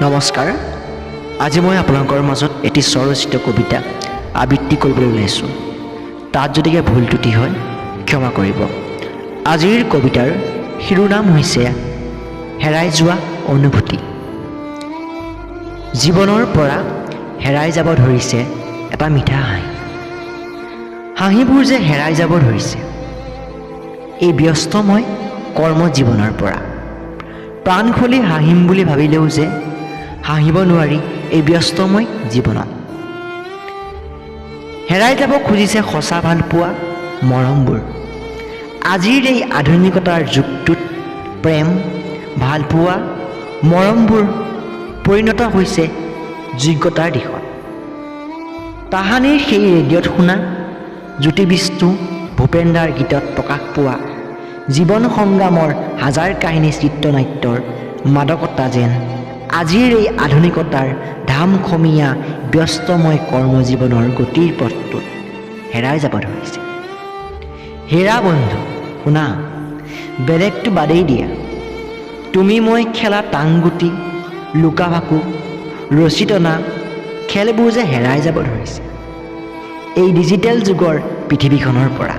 নমস্কাৰ। আজি মই আপোনালোকৰ মাজত এটি স্বৰচিত কবিতা আবৃত্তি কৰিবলৈ ওলাইছোঁ। তাত যদিহে ভুল ত্ৰুটি হয়, ক্ষমা কৰিব। আজিৰ কবিতাৰ শিৰোনাম হৈছে হেৰাই যোৱা অনুভূতি। জীৱনৰ পৰা হেৰাই যাব ধৰিছে এটা মিঠা হাঁহি। হাঁহিবোৰ যে হেৰাই যাব ধৰিছে এই ব্যস্তময় কৰ্ম জীৱনৰ পৰা। প্ৰাণ খুলি হাঁহিম বুলি ভাবিলেও যে হাঁহিব নোৱাৰি এই ব্যস্তময় জীৱনত। হেৰাই যাব খুজিছে সঁচা ভালপোৱা মৰমবোৰ। আজিৰ এই আধুনিকতাৰ যুগটোত প্ৰেম ভালপোৱা মৰমবোৰ পৰিণত হৈছে যোগ্যতাৰ দিশত। তাহানিৰ সেই ৰেডিঅ'ত শুনা জ্যোতি বিষ্ণু, ভূপেন্দাৰ গীতত প্ৰকাশ পোৱা জীৱন সংগ্ৰামৰ হাজাৰ কাহিনী, চিত্ৰনাট্যৰ মাদকতা যেন আজিৰ এই আধুনিকতাৰ ধামখুমীয়া ব্যস্তময় কৰ্মজীৱনৰ গতিৰ পথটোত হেৰাই যাব ধৰিছে। হেৰা বন্ধু, শুনা, বেলেগটো বাদেই দিয়া, তুমি মই খেলা টাংগুটি, লুকা ভাকু, ৰছী টনা খেলবোৰ যে হেৰাই যাব ধৰিছে এই ডিজিটেল যুগৰ পৃথিৱীখনৰ পৰা।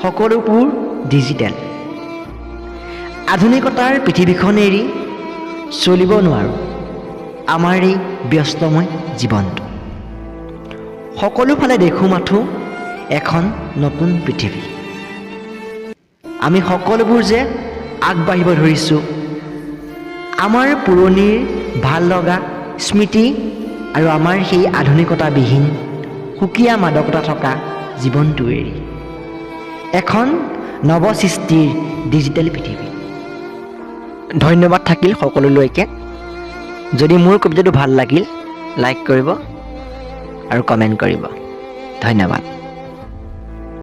সকলোবোৰ ডিজিটেল আধুনিকতাৰ পৃথিৱীখন এৰি চলিব নোৱাৰোঁ আমাৰ এই ব্যস্তময় জীৱনটো। সকলোফালে দেখোঁ মাথোঁ এখন নতুন পৃথিৱী। আমি সকলোবোৰ যে আগবাঢ়িব ধৰিছোঁ আমাৰ পুৰণিৰ ভাল লগা স্মৃতি আৰু আমাৰ সেই আধুনিকতাবিহীন সুকীয়া মাদকতা থকা জীৱনটো এৰি এখন নৱসৃষ্টিৰ ডিজিটেল পৃথিৱী। ধন্যবাদ থাকিল সকলোলৈকে। যদি মোৰ কবিতাটো ভাল লাগিল, লাইক কৰিব আৰু কমেণ্ট কৰিব। ধন্যবাদ।